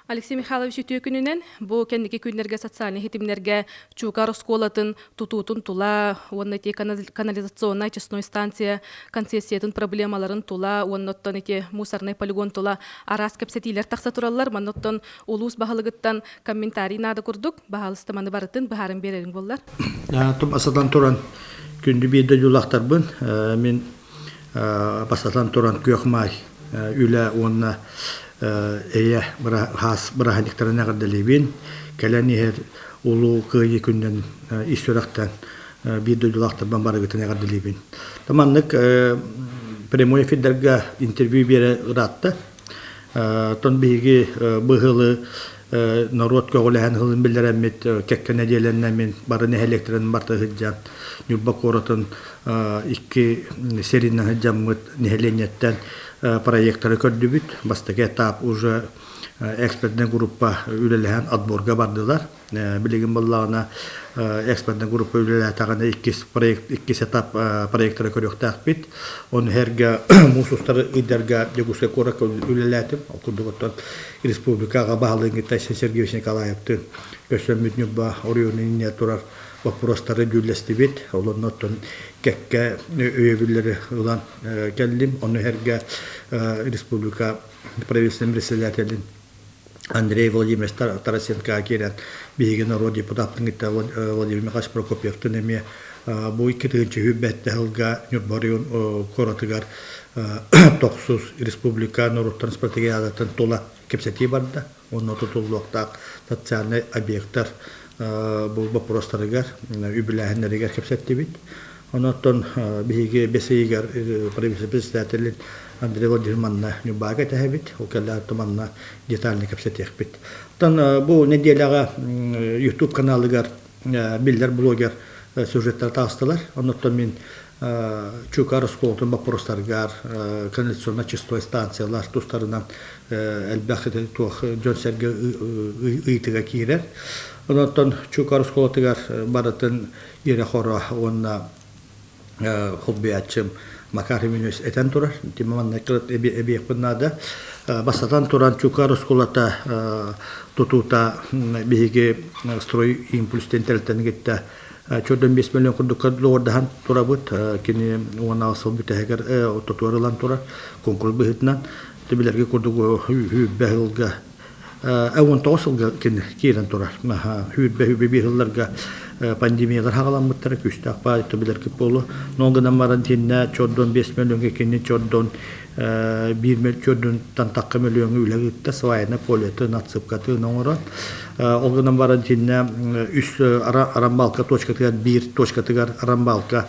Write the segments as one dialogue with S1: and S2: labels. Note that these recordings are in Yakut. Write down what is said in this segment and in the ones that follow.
S1: Алексей Михайлович үтүө күнүнэн бу кэнники күннэргэ социальнай ситимнэргэ Чуукаар оскуолатын тутуутун тула уонна ити канализационнай очистной станция концессиятын проблемаларын тула уонна оттон ити мусорнай полигон тула араас кэпсэтиилэр тахса тураллар. Манна оттон улуус баһылыгыттан комментарий наада курдук баһаалыста маны барытын быһааран биэрэриҥ буоллар.
S2: Бастатан туран күндү биир дойдулаахтарбын мин бастатан туран күөх маай үлэ уонна эйэ хаас бырааһынньыктарын эҕэрдэлиибин. Кэлэн иһэр Улуу Кыайыы күнүнэн ис сүрэхтэн биир дойдулаахтарбын барыгытын эҕэрдэлиибин. Маннык прямой эфирдэргэ интервью биэрэ ыраатта. Оттон биһиги быһылы норуот көҕүлэһэн ылын биллэрэммит кэккэ нэдиэлэннэ мин бары нэһилиэктэрин барыта сылдьан Ньурба куоратын икки сиринэн сылдьаммыт нэһилиэнньэттэн проекторы көрдүбүт. Бастакы этап уже экспертная группа үлэлэһэн отборга бардылар. Билигин буоллаҕына экспертная группа үлэлээтэҕинэ иккис проект иккис этап проектора көрүөхтээхпит. Ону эргэ муус устар ыйдарга Дьокуускай куоракка үлэлээтим. Ол курдук оттон республикаҕа баһылыгын Айсен Сергеевич Николаевтыын көрсөммүт Ньурба оройуонун иннигэр турар боппуруостары дьүүллэстибит. Олонно оттон кэккэ өйөбүллэри ылан кэллим. Ону эргэ республика правительственный председателин Андрей Владимирович Тарасенко киирэн биһиги норуот депутаттын кытта Владимир Михайлович Прокопьевтын эмиэ бу 2 сүүс сылга Ньурба оройуон куоратыгар тохсус республика норуоттарын стратегияларын тула кэпсэтии барда. Онно тутуллуохтаах социальнай объектар бу боппуруостарыгар, үбүлээһиннэригэр кэпсэттибит. Онон биһиги бэс ыйыгар правительство председателин Андрей Владимирович манна Ньурбаҕа кэтэһэбит. Ол кэллэҕэ манна детально кэпсэтиэхпит. Оттон бу нэдиэлэҕэ YouTube каналыгар биллэр блогер сюжеттар таҕыстылар. Оннуттан мин Чуукаар оскуолатын боппуруостарыгар канализационно-очистной станциялар тустарынан элбэх туох дьон-сэргэ ыйытыга киирэр. Онон Чуукаар оскуолатыгар барытын ирэ-хоро уонна холбуйааччым Макар Семенович этэн турар. Ити манна эбиэхпин наада. Бастатан туран Чуукаар оскуолата тутуута биһиги строй импульс тэрилтэни кытта чордон 5 миллион курдукка доҕордаһан турабыт. Кини 16 сыл бүтэһигэр тутуар ылан турар конкурс быһыытынан. Билэргэ курдук сүүрбэ сылга 19 сылга кини киирэн турар. Сүүрбэ 25 сылларга пандемиялар хаҕаламмыттара күүстээх баар билэргит буолуо. Но гынан баран тиннэ чордон 5 миллионга кини чордон 1 чордунтан тахха миллионга үлэ ыытта свайна полетын отсыпкатын оҥорон ол гынан баран тиннэ үс арамбалка точкатыгар биир точкатыгар арамбалка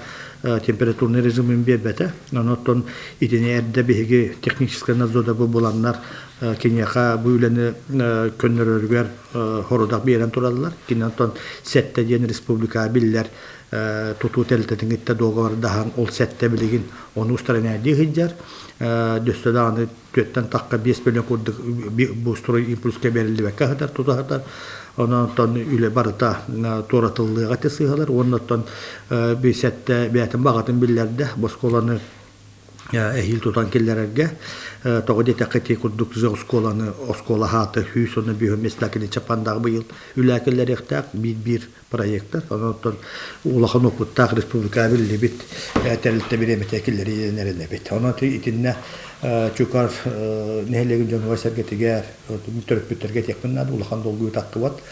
S2: температурный режимин биэрбэтэ. Онон итини эрдэ биһиги техническэй надзорда буланнар киниэхэ бу үлэни көннөрөрүгэр хорудах биэрэн тураллар. Кини онтон сэттэ диэн республика биллэр тутуу тэрилтэтин кытта дуогабардаһан ол сэттэ билигин ону устранядии сылдьар. Дөссө даҕаны түөттэн тахха 5 миллион курдук бу строй импульска бэриллибэккэ сытар, тута сытар. Онон оттон үлэ барыта туоратыллыаҕа ити сыыһалар. Уонна оттон би сэттэ бэйэтин баҕатын биллэрдэ. Бу оскуоланы эһиил тутан киллэрэргэ тоҕо диэтэххэ ити курдук оскуоланы оскуола аһаата сүүс уонна бүһүн местакини чапандаах быйыл үлэ киллэриэхтээх биир-биир проектар онон улахан опыттаах республика биллибит тэрилтэ бириэмэтэ киллэриэн эрэнэбит онон итиннэ Чукар нэһилиэгин дьонугар сэргэтигэр төрөппүттэргэ этиэхпин наада улахан долгуйу тахтыбат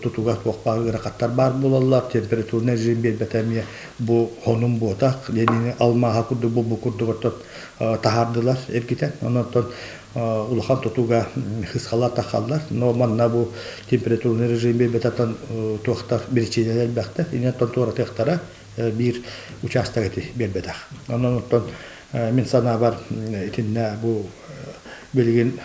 S2: тутуга туох баар ыарахаттар баар буолаллар температурный режим биэрбэтэ эмиэ бу хонум буотах Ленини алмааһа курдук бу курдук оттон таһаардылар эргитэн онон улахан тутууга хысхалар тахаллар но манна бу температурный режим биэрбэтэтэн туохтар биричиинэлэр элбэхтэр инэн туоратыахтара биир учаастак эти биэрбэтэх онон оттон мин санаабар итиннэ бу билигин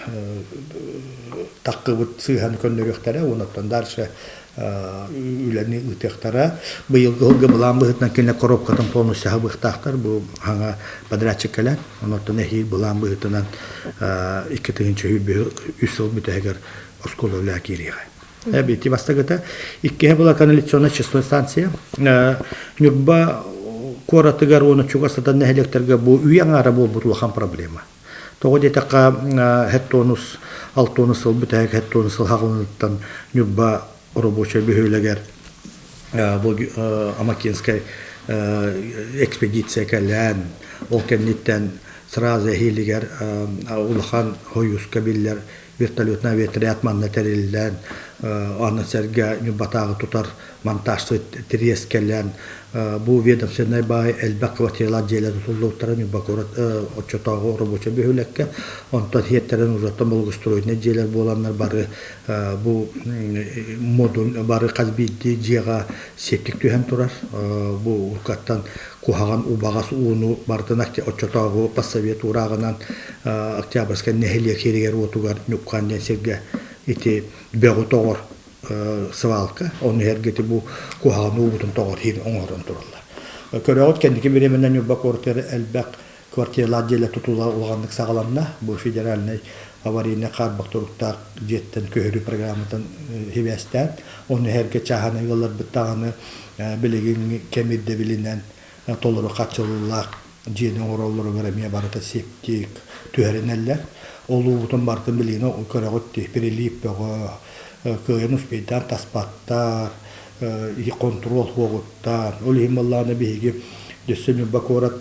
S2: таккыбыт сыыһаны көннөрүөхтэрэ уонна дальше үлэни ыытыахтара. Быйылгы сылга былаан быһыытынан кинилэр коробкатын полностью сабыахтаахтар. Бу хаҥа подрядчик кэлэн, онон эһиил былаан быһыытынан 2023 сыл бүтэһигэр оскуола үлэ киириэҕэ. Ити бастакыта. Иккиһэ была канализационная очистной станция. Ньурба куоратыгар уонна чугас сытар нэһилиэктэргэ бу үйэ аҥаара буолбут улахан проблема. Тоҕо диэтэххэ, хэт алтонус сыл бүтэһик хэт сыл хаҕылыныттан Ньурба рабочай бөһүөлэгэр Амакинскай экспедиция кэлэн, ол кэнниттэн сразу эһиилигэр улахан Хойууска биллэр вертолетный авиаотряд манна тэриллэн, аны сэргэ Ньурбатааҕы тутар монтажты тириэс кэлэн, бу ведомственнай баай элбэх квартиралаах дьиэлэр тутуллубуттара Ньурба куорат оччотооҕу рабочай бөһүөлэккэ. Онтон иһиэттэрин ужаттан благоустроеннай дьиэлэр буоланнар бары бу модуль бары хас биирдии дьиэҕэ септик түһэн турар. Бу уруккаттан куһаҕан убаҕас ууну барытын оччотооҕу поссовет уурааҕынан Октябрьскай нэһилиэк сиригэр-уотугар Ньуккаан диэн сиргэ ити бөҕү тоҕор свалка, ону иһэргити бу куһаҕан уубутун тоҕор иһин оҥорон тураллар. Көрөҕүт, кэнники бириэмэнэн Ньурба куоратыгар элбэх квартиралаах дьиэлэр тутуулара улаханнык саҕаланна. Бу федеральнай аварийнай хаарбах туруктаах дьиэттэн көһөрүү программатын сибээстээн, ону иһэргэ чааһынай ыалларбыт даҕаны билигин кэм ирдэбилинэн толору хаччыллаах дьиэни оҥороллоругар эмиэ барыта септик түһэринэллэр. Ол уубутун барытын билигин көрөҕүт дии, прилип бөҕө, кыайан успейдаан таспаттар, хонтуруол суоҕуттан. Ол иһин буоллаҕына биһиги өссө Ньурба куорат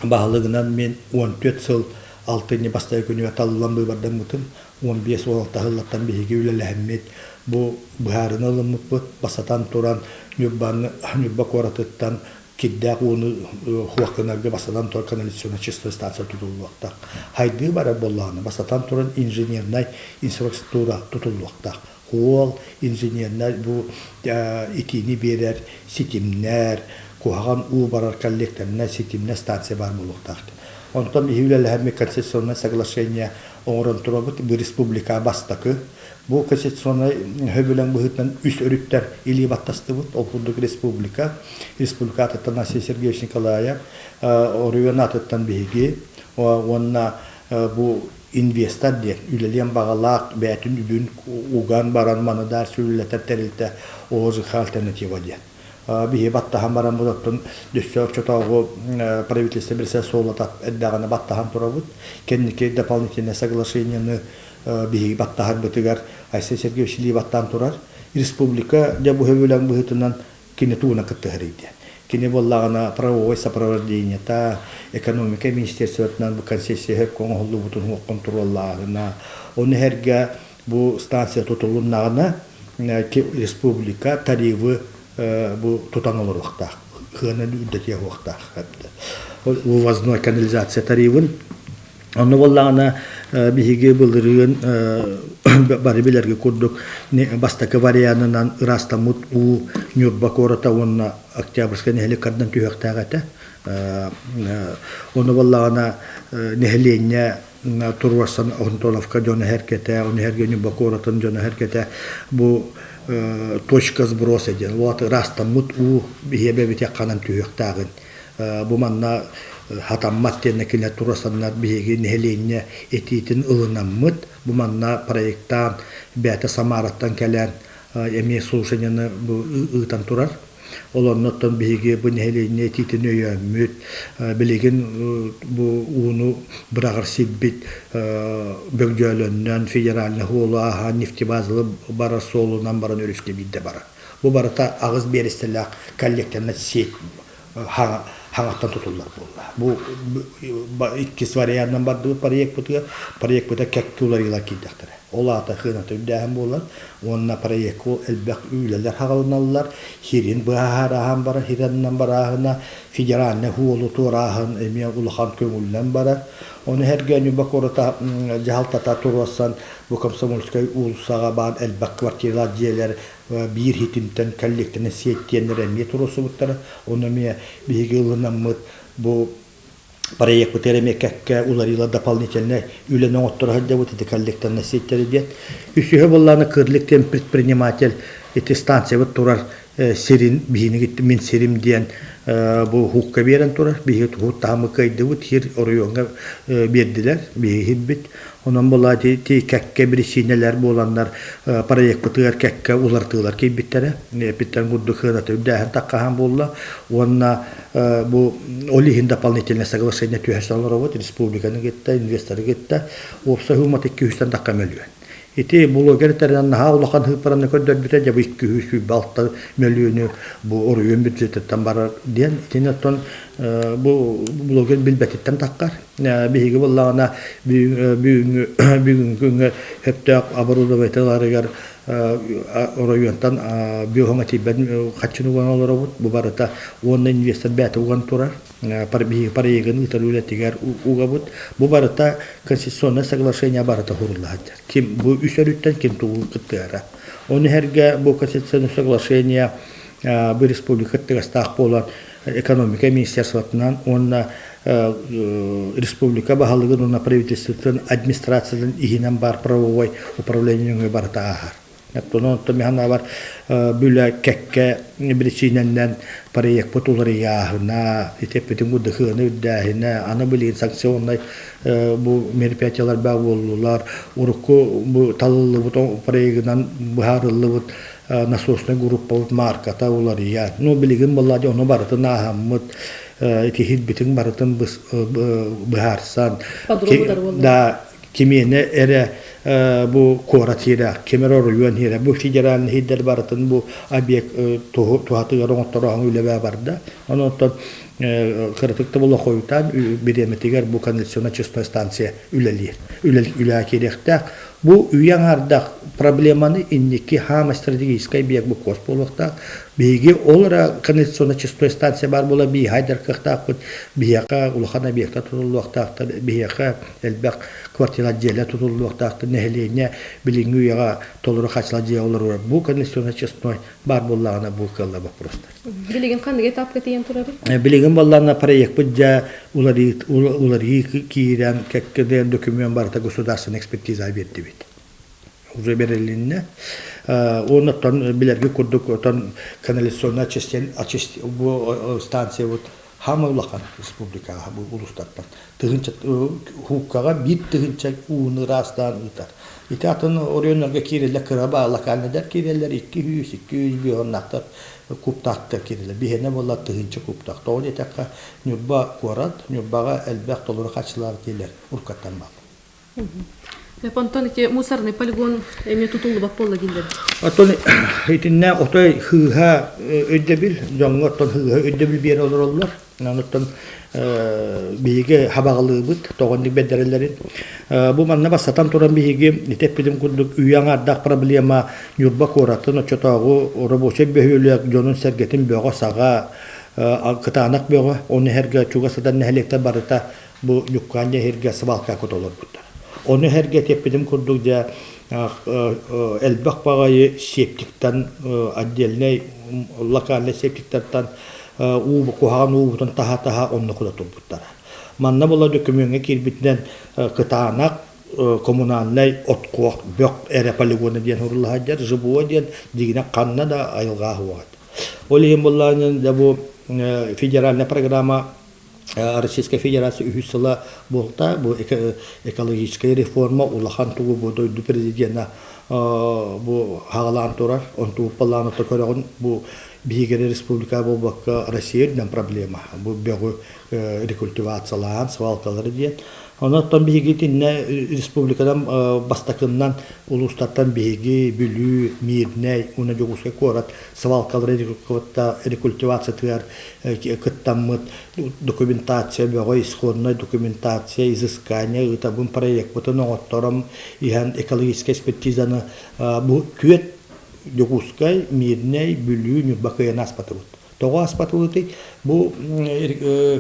S2: баһылыгынан мин 14 сыл алтынньы бастакы күнүгэр талыллан быыбардаммытым. 15 16 сыллартан биһиги үлэлэһэммит бу быһаарыны ылыммыппыт. Бастатан туран Ньурбаны Ньурба куоратыттан кирдээх ууну хуох гынарга бастатан туран канализационнай чистая станция тутуллуохтаах. Хайдыы барар буоллаҕына, бастатан туран инженернай инфраструктура тутуллуохтаах. Хуол, инженернай бу итиини биэрэр ситимнэр, куһаҕан уу барар коллекторнай ситимнэр станция баар буолуохтаах. Онтон биһи үлэлэһэммит концессионное соглашение оҥорон турабыт. Бу республика бастакы Бу конституционнай сөбүлэҥ быһыытынан үс өрүттэр илии баттастыбыт. Ол курдук республика, республика аатыттан Алексей Сергеевич Николаев, оройуон аатыттан биһиги уонна бу инвестор диэн үлэлиэн баҕалаах бэйэтин үбүн уган баран маны даар сүрүлэтэр тэрилтэ ОЖХ альтернатива диэн. Биһи баттаһан баран бу оттон өссө оччотооҕу правительство билсэ суолата эрдэҕинэ баттаһан турабыт. Кэнники дополнительное соглашениены биһиги баттаһарбытыгар Айсен Сергеевич илии баттаан турар. Республика дьэ бу сөбүлэҥ быһыытынан кини тугунан кыттыһарый диэн. Кини буоллаҕына правовой сопровождениета, экономика министерствотынан бу концессия сөпкө оҥоһуллубутун суох хонтуруоллааһына, ону сэргэ бу станция тутулуннаҕына республика тарифы бу тутан олоруохтаах, сыананы үрдэтиэ суохтаах. Вывозной канализация тарифын Онно буоллаҕына биһиги былырыын бары билэргэ курдук бастакы варианынан ыраастаммыт уу Ньурба куората уонна Октябрьскай нэһилиэк кардан түһүөхтээх этэ. Ону буоллаҕына нэһилиэнньэ туруорсан Антоновка дьоно эркэтэ, ону эргэ Ньурба куоратын дьоно эркэтэ бу точка сброса диэн вот ыраастаммыт уу биһиэбэ битэх ханан түһүөхтээҕин Бу манна хатаммат диэн кинилэр турасаннар биһиги нэһилиэнньэ этиитин ылынаммыт, бу манна проектаан бэйэтэ Самараттан кэлэн эмиэ слушанияны бу ыытан турар. Ол оннуттан биһиги бу нэһилиэнньэ этиитин өйөөммүт, билигин бу ууну быраҕар сирбит Бөгдьөөлөннөн федеральный суолу ааһан нефтебазалы барар суолунан баран өрүскэ биирдэ барар. Бу барыта аҕыс биэрэстэлээх коллекторнай сеть хаҥаттан тутуллар буолла. Бу иккис варианынан бардыбыт проекпытыгар. Проекпыта кэккэ уларыйыылар киирдэхтэрэ. Ол аата сыаната үрдээһин буолар уонна проекка элбэх үлэлэр хаҕылыналлар. Сирин быһаарааһын барар, сиринэн барааһына, федеральнай суолу туорааһын эмиэ улахан көҥүллэн барар. Ону сэргэ Ньурба куората дьаһалтата туруорсан бу Комсомольскай уулуссаҕа баар элбэх квартиралаах дьиэлэр биир хитимтэн коллективнай сиэттиэннэр эмиэ туруорсубуттара. Ону эмиэ биһиги ылынаммыт бу проекпытыгар эмиэ кэккэ уларыйыылар дополнительнай үлэни оҥотторо сылдьабыт ити коллекторнай сеттэри диэн. Үсүһэ буоллаҕына Кырлик диэн предприниматель. ити станциябыт турар сирин биһини мин сирим диэн бу хуукка биэрэн турар. Биһиги туһут таһымы кыайдыбыт, хир оройуоҥҥа биэрдилэр, биһиги хирбит. Онон була ти кэккэ биричиинэлэр буоланнар проекпытыгар кэккэ уларытыылар киирбиттэрэ. Эпиттэн курдук сыаната үрдээһин таккаһан буолла. Уонна бу ол иһин дополнительное соглашение түһэрсэн олоробут республиканы кытта, инвесторы кытта. Уопсай суумата 200 тахха мөлүйүөн. Ити блогер этэринэн наһаа улахан сыыппараны көрдөрбүтэ, дьэ бу 226 мөлүйүөнү бу оройуон бюджетыттан барар диэн. Итини оттон бу блогер билбэтиттэн таххар. Биһиги буоллаҕына бүгүҥҥү бүгүҥҥү күҥҥэ сөптөөх оборудованиеларыгар оройуонтан биоһоҥо тиийбэт хаччыны уган олоробут. Бу барыта уонна инвестор бэйэтэ уган турар. Биһиги проегын ыытар үлэтигэр угабыт. Бу барыта конституционное соглашение барыта сурулла сылдьар. Ким бу үс өрүттэн ким тугу кыттыара. Ону иһэргэ бу конституционное соглашение бу республика кыттыгастаах буолан экономика министерствотынан уонна республика баһылыгын уонна правительствотын администрациятын иһинэн баар правовой управление нөҥүө барыта ааһар. Оттон мин бүлэ кэккэ биричиинэннэн проекпыт уларыйааһына, итеппитин курдук үрдээһинэ, аны билигин санкционнай бу мероприятиялар баа буоллулар, урукку бу талыллыбыт проегынан быһаарыллыбыт насосный группабыт марката уларыйар. Ну, билигин буолла ону барытын ааһаммыт, ити хирбитин барытын быһаарсан, да, кимиэнэ эрэ бу куорат иһирэ, ким эрэ оройуон иһирэ, бу федеральный иһирдэр барытын бу объект туһатыгар оҥотторооһун үлэбэ барда. Онон кыратык да була хойутаан бириэмэтигэр бу канализационно-очистной станция үлэлиир. Үлэ киириэхтээх. Бу үйэ аҥаардах проблеманы инники хаама стратегическай объект бу кос буолуохтаах. Биһиги ол эрэ канализационно-очистной станция баар буола биһиэхэ кыахтаахпыт, биһиэхэ улахан объекта тутуллуохтаахтар, биһиэхэ элбэх квартира дьиэлэр тутуллуохтаахтар, нэһилиэнньэ билиҥҥи үйэҕэ толору хааччылаах дьиэ олорор. Бу канализационно-очистной баар буоллаҕына бу кыалла боппуруостар.
S1: Билигин ханнык этапка тиийэн турарый?
S2: Билигин буоллаҕына проекпыт дьэ уларыы киирэн кэккэ документ барыта государственная экспертиза биэрдибит. Уже берилиннэ. Уонна оттон билэргэ курдук отон канализационная очиститель бу станция вот хаама улахан республикаҕа бу улуустартан тыһыынча хууккаҕа биир тыһыынча ууну ыраастаан ыытар. Ити атын оройуоннарга киирэллэр кыра баа локальныйдар киирэллэр 200 200 кубтаахтар киирэллэр. Биһиэнэ буолла тыһыынча кубтаах. Тоҕо диэтэххэ Ньурба куорат, Ньурбаҕа элбэх толору хааччылаах диэлэр уруккаттан баар.
S1: Онтон ити мусорный полигон эмиэ тутуллубат буолла дииллэр.
S2: Оттон итиннэ отой хыыһа өйдөбүл, дьоҥҥо оттон хыыһа өйдөбүл биэрэ олороллор. Оттон биһиги хабаҕалыыбыт, тоҕоннук бэрдэрэллэрин. Бу манна бастатан туран биһиги ити эппитим курдук үйэ аҥаардаах проблема Ньурба куоратын оччотооҕу рабочай бөһүөлэк дьонун-сэргэтин бөҕө-саҕа, кытаанах бөҕө, ону иһэргэ чугас сытар нэһилиэктэр барыта бу Ньуккаан иһиргэ свалка толорбуттар. Ону иһэргэ этиэппитим курдук дьэ элбэх баҕайы септиктан отдельнай локальный септиктартан уу куһаҕан уубутун таһа-таһа онно кута турбуттара. Манна була дөкүмүөҥҥэ киирбитинэн кытаанах коммунальнай откуох бөх эрэ полигона диэн сурулла сылдьар ЖБО диэн дьиҥинэн ханна да айылҕа суоҕа. Ол иһин буоллаҕына дьэ бу федеральная программа Российская Федерация үһүс сыла буолта. Бу экологическая реформа улахан тугу бу дойду президена бу хаҕалаан турар. Онту уппалаан көрөҕүн бу биһиги республика буолбакка Россия үрдүнэн проблема. Бу бөҕү рекультивациялаан свалкалары диэн. Онон биһиги итиннэ республикадан бастакыннан улуустартан биһиги Бүлүү, Мирнэй уонна Дьокуускай куорат свалкалары рекультивациятыгар кыттаммыт документация бөҕө, исходная документация, изыскание ыытабын проекпытын оҥотторон иһэн экологическай экспертизаны бу күөт Дьокуускай, Мирнэй, Бүлүү, Ньурба кыайан ааспатыбыт. Тоҕо ааспатыбытый? Бу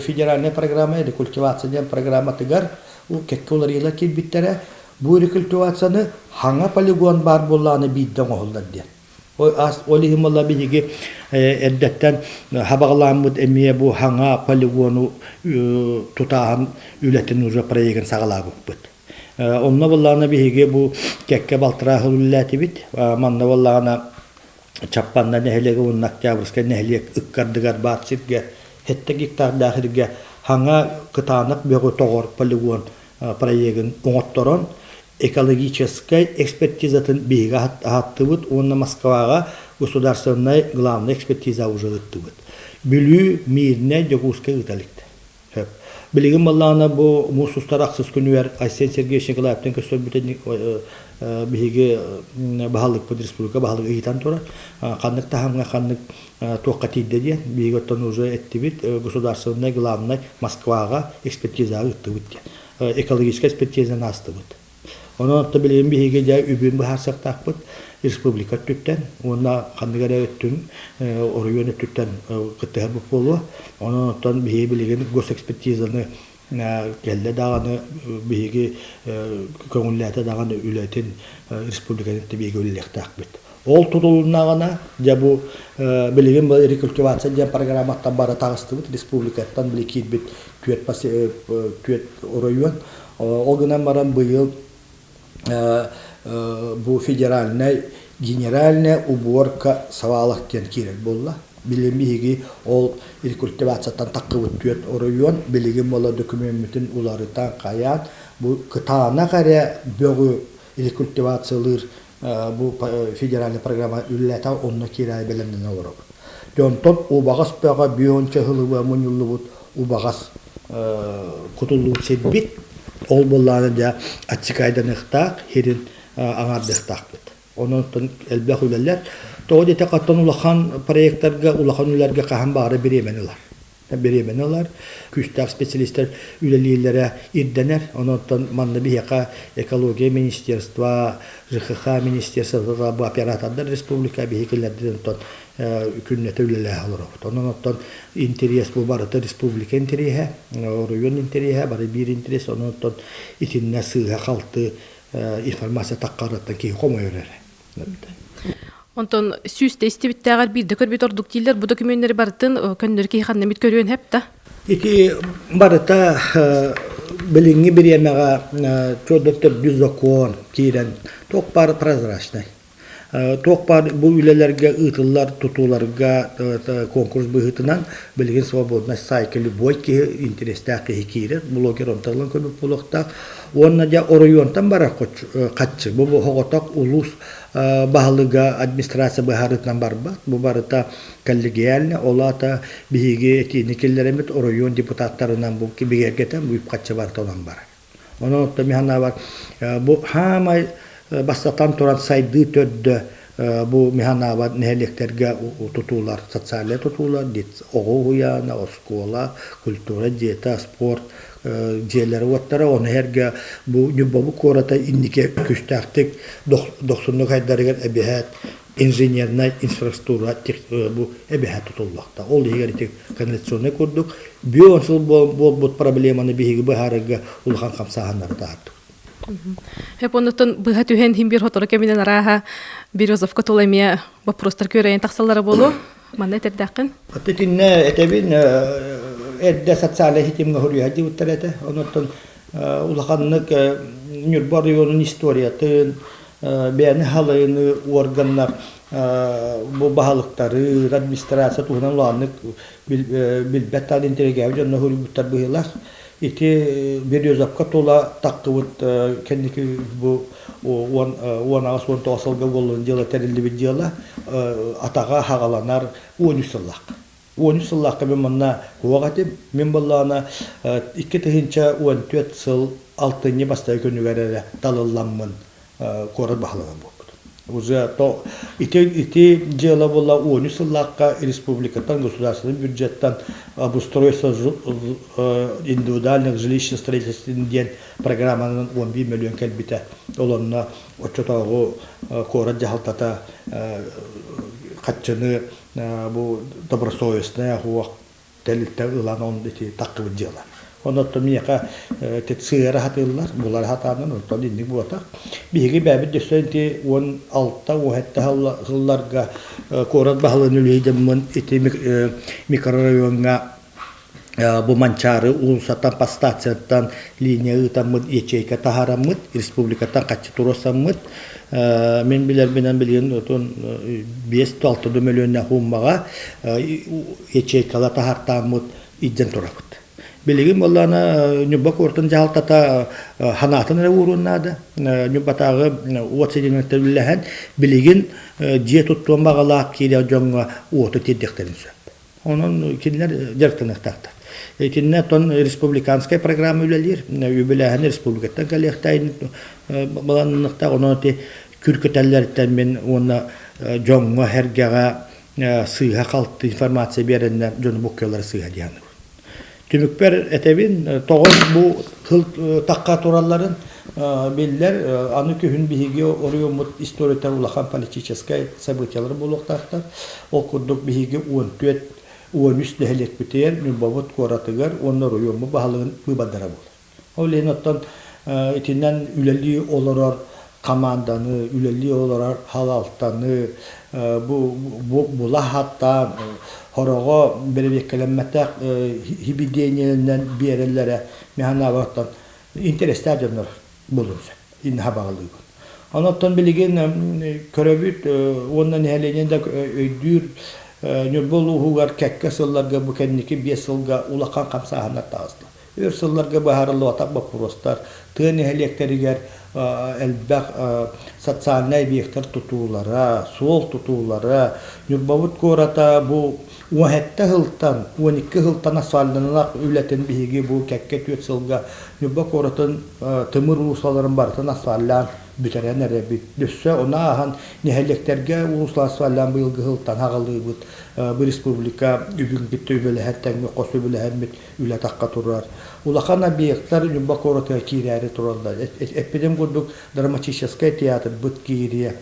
S2: федеральная программа рекультивация диэн программатыгар кэккэ уларыйыылар киирбиттэрэ. Бу рекультивацияны хаҥа полигон баар буоллаҕына биирдэ оҥоһуллар диэн. Ол иһин буолла биһиги эрдэттэн хабаҕалааммыт эмиэ бу хаҥа полигону тутааһын үлэтин уже проегын саҕалаабыппыт. Онно буоллаҕына биһиги бу кэккэ балтараа сыл үлэлээтибит. Манна буоллаҕына Чаппанна нэһилиэгэ уонна Октябрьскай нэһилиэк ыккардыгар баар сиргэ 7 гектардаах сиргэ хаҥа кытаанах бөҕү тоҕор полигон проегын оҥотторон экологическай экспертизатын биһиги аһаттыбыт уонна Москваҕа государственнай главная экспертиза уже ыыттыбыт. Бүлүү, Миирнэй, Дьокуускай ыыта иликтэр. Сөп. Билигин баллаана бу муус устар ахсыс күнүгэр Айсен Сергеевич Николаевтан көстөрбүтүн биһиги баһылыкпыт республика баһылыга ыйытан турар. Ханнык таһымҥа ханнык туохха тиийдэ диэн биһиги оттон уже эттибит государственнай главнай Москваҕа экспертизаҕа ыыттыбыт диэн. Экологическай экспертизаны аастыбыт. Онон оттон билигин биһиги дьэ үбүн быһаарсыахтаахпыт республика өттүттэн уонна ханнык эрэ өттүн оройуон өттүттэн кыттыһарбыт буолуо. Онон оттон биһиги билигин госэкспертизаны кэллэ даҕаны биһиги көҥүллээтэ даҕаны үлэтин республиканы биһиги үлэлиэхтээхпит. Ол тутулуннаҕына дьэ бу билигин бу рекультивация диэн программаттан бары таҕыстыбыт республикаттан били киирбит түөрт түөрт оройуон. Ол гынан баран быйыл бу федеральнай генеральная уборка свалок диэн киирэр буолла. Билигин биһиги ол рекультивацияттан таххыбыт түөрт оройуон билигин буола докумеммутун уларытан хайаан бу кытаанах эрэ бөҕү рекультивациялыыр бу федеральный программа үлэлэтэ онно киирээри бэлэмнэнэ олоробут. Дьонтон убаҕас бөҕө бүөнчэ сылыбыа мунньуллубут убаҕас кутуллубут сирбит. Ол буоллаҕына дьэ отсекайданыахтаах, сирин аҥаардыахтаахпыт. Онон элбэх үлэлэр. Тоҕо диэтэххэ, оттон улахан проектарга, улахан үлэлэргэ хаһан баҕара бириэмэни ылар. Бириэмэни ылар, күүстээх специалистар үлэлииллэрэ ирдэнэр. Онон манна биһиэхэ экология министерство, ЖХХ министерствота бу оператордар республика биһикилэрдин онтон күннэтэ үлэлэһэ олоробут. Онон оттон интэриэс бу барыта республика интэриэһэ, оройуон интэриэһэ, бары биир интэриэс. Онон оттон итиннэ сыыһа-халты информация таххарыттан киһи хомойор эрэ.
S1: Онтон сүүстэ истибиттээҕэр биирдэ көрбүт ордук дииллэр. Бу докумүөннэри барытын көннөрү киһи ханна эмит көрүөн сөп да?
S2: Ити барыта билиҥҥи бириэмэҕэ чуо төрдүс закон киирэн туох баар прозрачнай. Туох баар бу үлэлэргэ ыытыллар тутууларга конкурс быһыытынан билигин свободнай сайтка любой киһи интэриэстээх киһи киирэр, блогер онтон ылан көрбүт буолуохтаах. Уонна дьэ оройуонтан барар хаччы. Бу соҕотох улуус баһылыга администрация быһаарыытынан барбат. Бу барыта коллегиально, ол аата биһиги этиини киллэрэммит оройуон депутаттарынан бу бигэргэтэн бу үп-харчы барыта онон барар. Онон оттон мин санаабар бу хаамай бастатан туран сайдыы төрдө бу мин санаабар нэһилиэктэргэ тутуулар, социальнай тутуулар, оҕо уһуйаана, оскуола, культура дьиэтэ, спорт дьиэлэрэ-уоттара, ону сэргэ бу Ньурбабыт куората инники күүстээхтик дохсуннук сайдарыгар эбэһээт инженернай инфраструктура бу эбэһээт тутуллуохта. Ол иһигэр ити канализационнай курдук бүөн сыл буолбут проблеманы биһиги быһаарарга улахан хамсааһыннары таһаардыбыт.
S1: Хөп оннуттан быһа түһэн иһин биир сотору кэминэн арааһа Березовка тула эмиэ вопростар күөрэйэн тахсаллара буолуо. Манна этэрдээххин?
S2: Итиннэ этэбин эрдэ социальнай ситимҥэ суруйа сылдьыбыттар этэ. Онуттан улаханнык Ньурба оройуонун историятын, бэйэни халайыны органнар бу баһылыктары, администрация туһунан улаханнык билбэт таал интеллигент дьонно суруйбуттар быһыылаах. Ити Березовка тула таххыбыт кэнники бу 18-19 сылга буоллун дьыала тэриллибит дьыала атаҕа хаҕаланар 13 сыллаах. 13 сыллаахха мин манна куох этим. Мин буоллаҕына 2014 сыл алтынньы бастакы күнүгэр эрэ талылламмын куорат баһылыга буолбут. Уже то ити ити дьыала буолла 13 сыллаахха республикаттан государственный бюджеттан обустройство индивидуальных жилищных строительств диэн программанан 11 мөлүйүөн кэлбитэ. Ол онно оччотооҕу куорат дьаһалтата хаччыны бу добросовестная хуох тэрилтэ ылан он ити таххыбыт дьыала. Онон миэхэ сыыра хатыыллар, булар хатаанан онтон инник буотах. Биһиги бэйэбит дөссө ити 16-17 сылларга куорат баһылыгын үлэһитэммин ити микрорайоҥҥа Бу Манчаары уулуссаттан подстанцияттан линия ыытаммыт, ячейка таһаараммыт, республикаттан хаччы туруорсаммыт, мин билэрбинэн билигин отун 5-6 мөлүйүөннээх ууммаҕа ячейкала таһаартааммыт илдьэн турабыт. Билигин буоллаҕына Ньурба куоратын дьаһалтата ханаатын эрэ ууруон наада. Ньурбатааҕы уот ситимиттэн үллэһэн билигин дьиэ туттуон баҕалаах киирэр дьоҥҥо уоту тиэрдиэхтэрин сөп. Онон кинилэр дьарыктаныахтаахтар. Итиннэ оттон республиканскай программа үлэлиир. Үбүлээһин республикаттан кэлиэхтээх баланныахтаах. Онон ити күркэтэллэриттэн мин уонна дьоҥҥо, сэргэҕэ сыыһа-халты информация биэрэннэр дьону буккуйаллара сыыһа диэн. Түмүкпэр этэбин, тоҕо бу тыл тахха туралларын биллэр. Аны күһүн биһиги оройуоммут историятыгар улахан политическай событиелар буолуохтаахтар. Ол курдук биһиги 14 13 нэһилиэкпитигэр Ньурбабыт куоратыгар уонна оройуоммут баһылыгын быыбардара буолар. Ол иһин оттон итинэн үлэлии олорор команданы, үлэлии олорор халалтаны бу була хаттаан хороҕо бэрэбиэккэлэммэтэх хибидиэнньэнэн биэрэллэрэ мин санаабар оттон интэриэстээх дьоннор буолуон сөп. Инна баҕалыыбын. Онон билигин көрөбүт уонна нэһилиэнньэ да өйдүүр Ньурба улууһугар кэккэ сылларга бу кэнники 5 сылга улахан хамсааһыннар таҕыстылар. Өр сылларга быһаарыллыбатах боппуруостар тыа нэһилиэктэригэр элбэх социальнай объектар тутуулара, суол тутуулара, Ньурбабыт куората бу 17 сылтан, 12 сылтан асфальтаналаах үлэтин биһиги бу кэккэ 4 сылга Ньурба куоратын тымыр уулуссаларын барытын асфальтаан бүтэрэн эрэбит. Өссө ону ааһан нэһилиэктэргэ уулусса асфальтаан быйылгы сылтан аҕалыыбыт. Бу республика үбүн кытта үбэлэһэр тэҥҥэ хос үбүлэһэммит үлэ тахха турар. Улахан объектар Ньурба куоратыгар киирээри тураллар. Эппитим курдук драматическай театрбыт киириэ.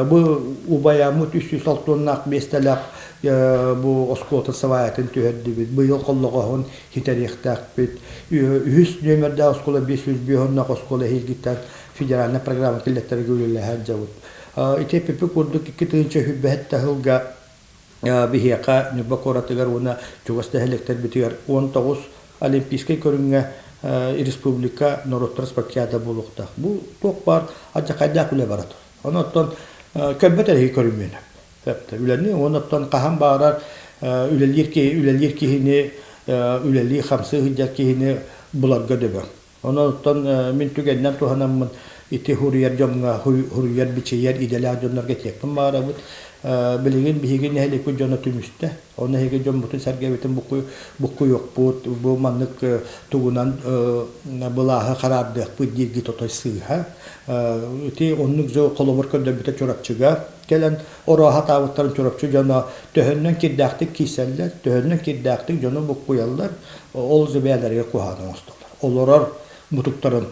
S2: Бу убайаммыт 306 тоннаах миэстэлээх бу оскуолатын сабаайатын түһэрдибит. Быйыл холлоҕоһун хитэриэхтээхпит. Үһүс нүөмэрдээх оскуола 505 онноох оскуола эһиилгиттэн федеральнай программа киллэттэргэ үлэлэһэр дьабыт. Ити эппиппит курдук 2027 сылга биһиэхэ Ньурба куоратыгар уонна чугас нэһилиэктэрбитигэр 19 олимпийскай көрүҥҥэ республика норуоттар спартакиада буолуохтаах. Бу туох баар алдьархайдаах үлэ бара турар. Онон көрбөт эрэһи көрүмүөнэ. Үлэни онон хаһан баҕарар үлэлиир киһи үлэлиир киһини үлэлии хамсыы сылдьар киһини буларга дөбөҥ. Онон мин түгэнинэн туһанаммын ити суруйар дьоҥҥо, суруйар, бичийэр идэлээх дьоннорго этиэхпин баҕарабыт. Билигин биһиги нэһилиэкпит дьоно түмүстэ. Онно эһиги дьоммутун-сэргэбитин буккуйуохпут, бу маннык тугунан былааһы хараардыахпыт дииргит отой сыыһа. Ити оннук дьыл холобур көрдөрбүтэ Чурапчыга кэлэн орооһо атаабыттарын Чурапчы дьоно төһөннөн кирдээхтик киирсэллэр, төһөннөн кирдээхтик дьону буккуйаллар, ол бэйэлэригэр куһаҕан оҥостоллор. Олорор мутуктарын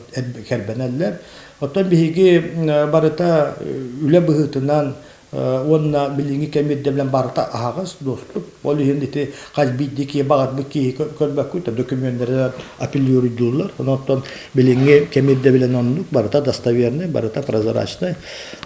S2: кэрбэнэллэр. Оттон биһиги барыта үлэ быһыытынан уонна билиҥҥи кэм ирдэбилэн барыта аһаҕас, доступ. Ол иһин ити хас биирдии киһи баҕарбыт киһи көрбөккүт, докумуоннары апеллируйдууллар. Онон билиҥҥи кэм ирдэбилэн оннук, барыта достоверный, барыта прозрачный.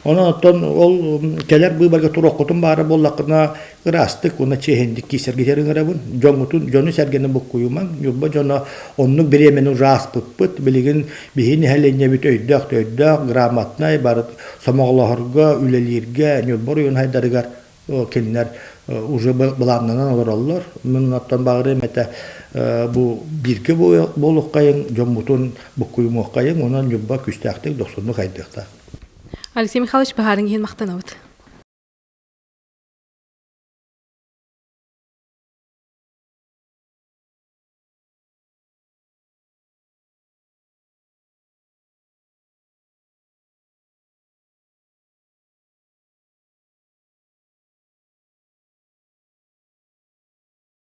S2: Онон оттон ол кэлэр быыбарга туруоххутун баара буоллаххына ыраастык уонна чиэһинник киисэргитэр ыҥырабын. Дьоҥҥутун, дьону-сэргэни буккуйумаҥ. Ньурба дьоно оннук бириэмэни уже ааспыппыт. Билигин биһи нэһилиэнньэбит өйдөөх да өйдөөх, грамотнай, бары сомоҕолоһорго, үлэлииргэ, Ньурба оройуон хайдарыгар кинилэр уже былааннанан олороллор. Мин оттон баҕарыам этэ бу бииргэ буолуоххайыҥ, дьоммутун буккуйумуоххайыҥ, онон Ньурба күүстээхтик, дохсуннук хайдыахтаах.
S1: Алексей Михайлович, баһаарыҥ иһин махтанабыт.